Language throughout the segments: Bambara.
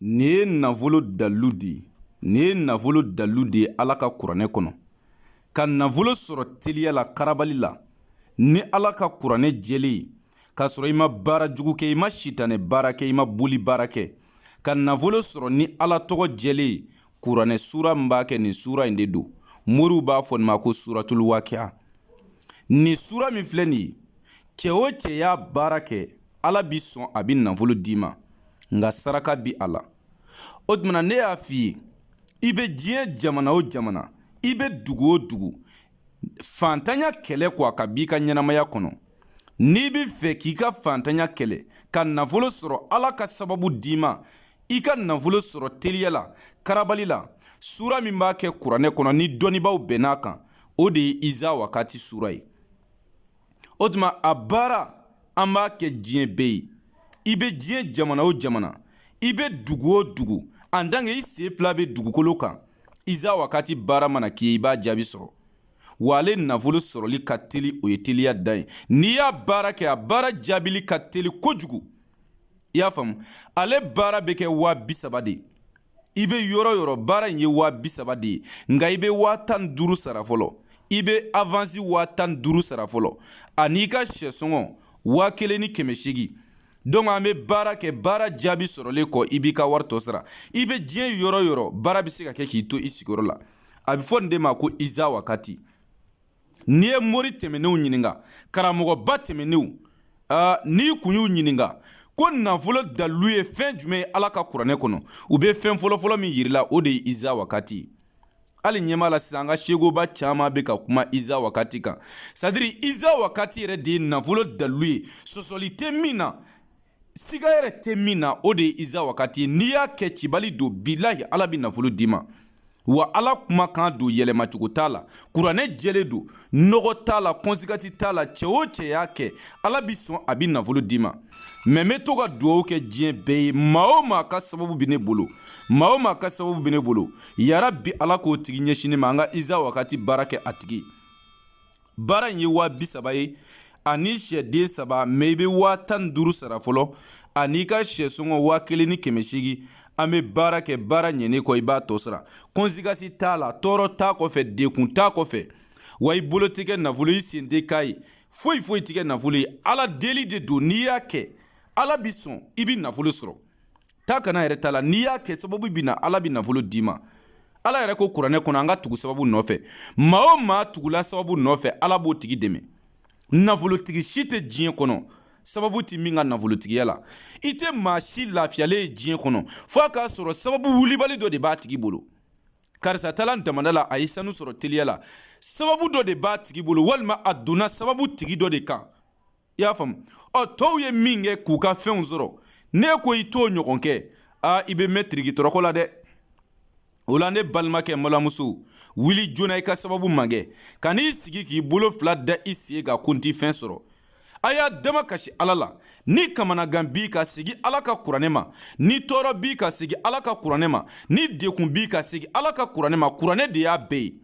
Nin ye nafolo dalilu de ye, nin ye nafolo dalilu de ye Ala ka kuranɛ kɔnɔ. Ka nafolo sɔrɔ teliya la, karabali la, ni Ala ka kuranɛ jɛlen ye, k'a sɔrɔ i ma baara jugu kɛ, i ma sitanɛ baara kɛ, i ma boli baara kɛ, ka nafolo sɔrɔ ni Ala tɔgɔ jɛlen ye. Kuranɛ sura min b'a kɛ, nin sura in de don. Moriw b'a fɔ nin ma ko suratul wakiya. Nin sura min filɛ nin ye, cɛ o cɛ y'a baara kɛ, Ala bi sɔn, a bi nafolo d'i ma, nka saraka bi a la. O tuma na ne y'a f'i ye, i bɛ diɲɛ jamana o jamana, i bɛ dugu o dugu, fantanya kɛlɛ ko a ka b'i ka ɲɛnamaya kɔnɔ. N'i bɛ fɛ k'i ka fantanya kɛlɛ, ka nafolo sɔrɔ, Ala ka sababu d'i ma, i ka nafolo sɔrɔ teliya la, karabali la, sura min b'a kɛ kuranɛ kɔnɔ ni dɔnnibaaw bɛnn'a kan, o de ye iza wakati sura ye. O tuma a baara an b'a kɛ diɲɛ bɛɛ ye. I bɛ diɲɛ jamana o jamana, i bɛ dugu o dugu, en tant que i sen fila bɛ dugukolo kan, iza wakati baara mana k'i ye, i b'a jaabi sɔrɔ. Wa ale nafolo sɔrɔli ka teli, o ye teliya dan ye. N'i y'a baara kɛ, a baara jaabili ka teli kojugu. I y'a faamu? Ale baara bɛ kɛ 30 000 de ye. I bɛ yɔrɔ yɔrɔ, baara in ye 30 000 de ye, nka i bɛ 15 000 sara fɔlɔ, i bɛ avance 15 000 sara fɔlɔ, ani i ka sɛsɔngɔ 1800. Donc an bɛ baara kɛ, baara jaabi sɔrɔlen kɔ, i b'i ka wari tɔ sara. I bɛ diɲɛ yɔrɔ yɔrɔ, baara bɛ se ka kɛ k'i to i sigiyɔrɔ la. A bɛ fɔ nin de ma ko iza wakati. N'i ye mori tɛmɛnenw ɲininka, karamɔgɔba tɛmɛnenw, n'i kun y'u ɲininka ko nafolo dalilu ye fɛn jumɛn ye Ala ka kuranɛ kɔnɔ, u bɛ fɛn fɔlɔfɔlɔ min yir'i la, o de ye iza wakati ye. Hali ɲɛ b'a la sisan, an ka sekoba caman bɛ ka kuma iza wakati kan. C'est-à-dire iza wakati yɛrɛ de ye nafolo dalilu ye, sɔsɔli tɛ min na, siga yɛrɛ tɛ min na, o de ye iza wakati ye. N'i y'a kɛ, cibali don, bilahi Ala bɛ nafolo d'i ma. Wa Ala kumakan don, yɛlɛmacogo t'a la, kuranɛ jɛlen don, nɔgɔ t'a la, conséquence t'a la. Cɛ o cɛ y'a kɛ, Ala bi sɔn, a bɛ nafolo d'i ma. Mais n bɛ to ka dugawu kɛ diɲɛ bɛɛ ye, maa o maa ka sababu bɛ ne bolo, maa o maa ka sababu bɛ ne bolo, yarabi Ala k'o tigi ɲɛsin ne ma, an ka iza wakati baara kɛ a tigi. Baara in ye 30 000 ye ani sɛden saba, mais i bɛ 15 000 sara fɔlɔ, ani i ka sɛsɔngɔ 1800. An bɛ baara kɛ, baara ɲɛnen kɔ, i b'a tɔ sara. Conséquence t'a la, tɔɔrɔ t'a kɔfɛ, dekun t'a kɔfɛ. Wa i bolo tɛ kɛ nafolo, i sen tɛ k'a ye, foyi foyi tɛ kɛ nafolo ye. Ala deli de don. N'i y'a kɛ, Ala bi sɔn, i bɛ nafolo sɔrɔ. Taa kana yɛrɛ ta la. N'i y'a kɛ, sababu bɛ na, Ala bɛ nafolo d'i ma. Ala yɛrɛ ko kuranɛ kɔnɔ, an ka tugu sababu nɔfɛ. Maa o maa tugula sababu nɔfɛ, Ala b'o tigi dɛmɛ. Nafolotigi si tɛ diɲɛ kɔnɔ sababu tɛ min ka nafolotigiya la. I tɛ maa si lafiyalen ye diɲɛ kɔnɔ fo a k'a sɔrɔ sababu wulibali dɔ de b'a tigi bolo. Karisa taala damanda la, a ye sanu sɔrɔ teliya la, sababu dɔ de b'a tigi bolo, walima a donna sababu tigi dɔ de kan. I y'a faamu? Ɔ, tɔw ye min kɛ k'u ka fɛnw sɔrɔ, n'e ko i t'o ɲɔgɔn kɛ, aa, i bɛ mɛn tiriki tɔrɔkɔ la dɛ. O la, ne balimakɛ, balimamuso, wuli joona i ka sababu magɛn. Ka n'i sigi k'i bolo fila da i sen kan ko n ti fɛn sɔrɔ, a y'a dama kasi Ala la. Ni kamanagan b'i ka, segin Ala ka kuranɛ ma. Ni tɔɔrɔ b'i ka, segin Ala ka kuranɛ ma. Ni dekun b'i ka, segin Ala ka kuranɛ ma. Kuranɛ de y'a bɛɛ ye,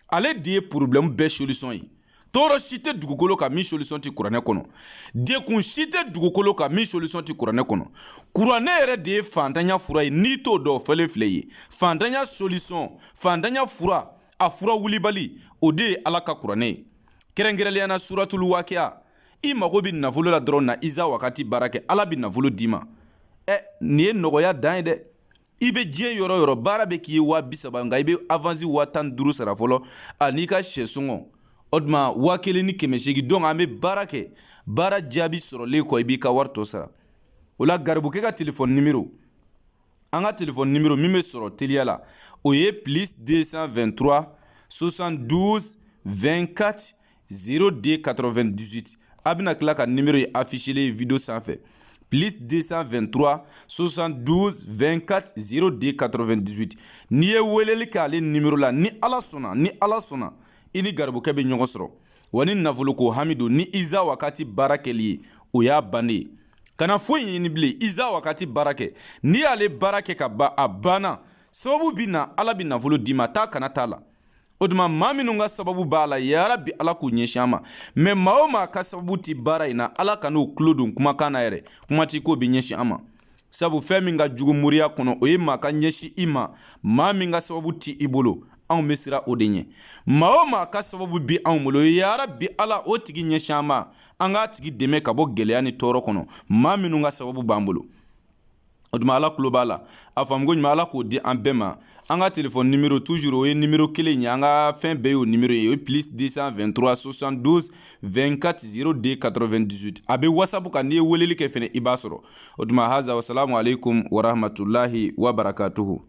ale de ye problème bɛɛ solution ye. Tɔɔrɔ si tɛ dugukolo kan min solution tɛ kuranɛ kɔnɔ. Dekun si tɛ dugukolo kan min solution tɛ kuranɛ kɔnɔ. Kuranɛ yɛrɛ de ye fantanya fura ye. N'i t'o dɔn, o fɔlen filɛ ye. Fantanya solution, fantanya fura, a fura wulibali, o de ye Ala ka kuranɛ ye, kɛrɛnkɛrɛnnenya na suratul wakiya. I mago bɛ nafolo la dɔrɔn, na iza wakati baara kɛ, Ala bɛ nafolo d'i ma. Ɛ, nin ye nɔgɔya dan ye dɛ. I bɛ diɲɛ yɔrɔ yɔrɔ, baara bɛ k'i ye 30 000, nka i bɛ avance 15 000 sara fɔlɔ, ani i ka sɛsɔngɔ, o tuma 1800. Donc an bɛ baara kɛ, baara jaabi sɔrɔlen kɔ, i b'i ka wari tɔ sara. O la, garibukɛ ka telefɔni nimero, an ka telefɔni nimero min bɛ sɔrɔ teliya la, o ye plus 223 72 24 02 98. A bɛna tila ka nimero ye affiché vidéo sanfɛ: plus 223 72 24 02 98. N'i ye weleli kɛ ale nimero la, ni Ala sɔnna, ni Ala sɔnna, i ni garibukɛ bɛ ɲɔgɔn sɔrɔ. Wa ni nafolo ko hami don, ni iza wakati baara kɛli ye, o y'a bannen ye. Kana foyi ɲini bilen, iza wakati baara kɛ. N'i y'ale baara kɛ ka ban, a banna, sababu bɛ na, Ala bɛ nafolo d'i ma. Taa kana t'a la. O tuma maa minnu ka sababu b'a la, yarabi Ala k'u ɲɛsin an ma. Mais maa o maa ka sababu tɛ baara in na, Ala kan'o tulo don kumakan na yɛrɛ, kuma t'i k'o bɛ ɲɛsin an ma. Sabu fɛn min ka jugu moriya kɔnɔ, o ye maa ka ɲɛsin i ma, maa min ka sababu ti i bolo. Anw bɛ siran o de ɲɛ. Maa o maa ka sababu bi anw bolo, yarabi Ala, o tigi ɲɛsin an ma, an k'a tigi dɛmɛ ka bɔ gɛlɛya ni tɔɔrɔ kɔnɔ, maa minnu ka sababu b'an bolo. O tuma Ala tulo b'a la, a faamuko ɲuman Ala k'o di an bɛɛ ma. An ka téléphone numéro toujours, o ye numéro kelen ye, an ka fɛn bɛɛ y'o numéro ye, o ye plus 223 72 24 02 98. A bɛ WhatsApp kan, n'i ye weleli kɛ fɛnɛ, i b'a sɔrɔ. O tuma haza, wasalamu aleykum warahmatulahi wabarakatuhu.